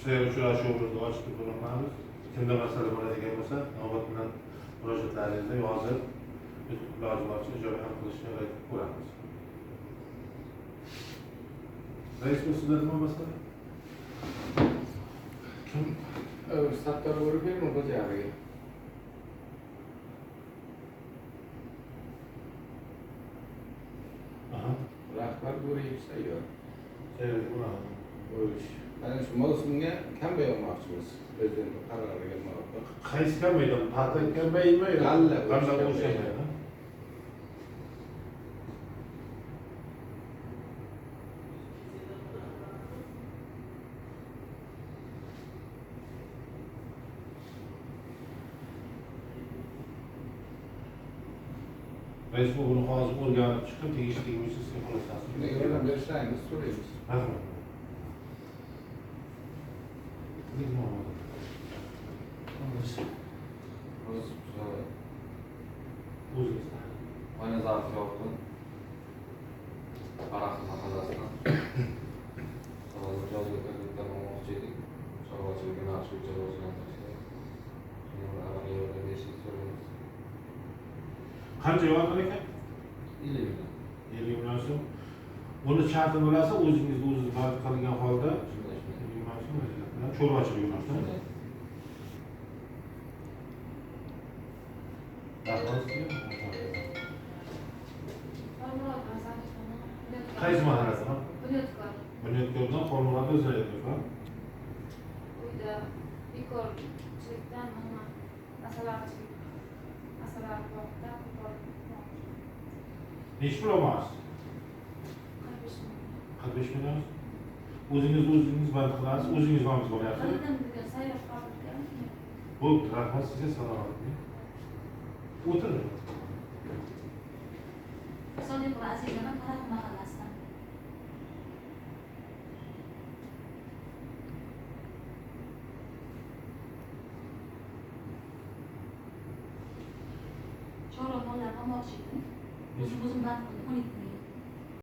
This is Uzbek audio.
Sayyor uchrashuvimizni ochiq deb e'lon qilamiz. Kimda masala bo'ladigan bo'lsa, navbat bilan murojaatlaringizni yozib, iloji boricha ijobiy hal qilishga harakat ko'ramiz. Rais, bu sizda nima masala? Kim? Sattor Bo'ribekmi xo'jaligi? Rahbar Bo'riyev Sayyor. Sayyor bo'ladi. Bo'lish. Mana shu mavsumga kombayn olmoqchimiz. Prezident qaroriga muvofiq. Qaysi kombayn? Paxta kombaynmi? G'alla G'alla o'sha. Rais, buni hozir o'rganib chiqib, tegishli bo'yicha sizga xulosasini Shunday yordam berishingizni so'raymiz. Rahmat. O'zingiz. Oynazarov Yorqin, Arax mahallasidan. Hozir yozgi ko'katlar olmoqchi edik. Chorvachilik yo'nalishi bo'yicha rivojlantirishga. Shunga bir amaliy yordam berishingizni so'raymiz. Qancha yorqin ekan? 50 million. 50 million so'm. Buni sharti bo'lsa, o'zingizni o'zingiz band qilgan holda Shunday, shunday. 50 million so'm bilan chorvachilik yo'nalishida. Rahmat sizga. Qaysi mahallasidan? Bunyodkor. Bunyodkordan Xolmurod O'zayevov, ha? Uyda bekorchilikdan nima masalaqchilik, masalaq bog'da Nechi pul olmoqchisiz? 45 million. 45 million. O'zingiz o'zingiz band qilasiz, o'zingiz nomingizga olyapsiz. Qanday bugun sayyor qabul qilgan? Bo'pti, rahmat sizga, salomat bo'ling. O'tiring. Sodiqova Azizaman, Taraq mahallasidan. Chorva mollar olmoqchi edim. O'zim band qildim, 12 million.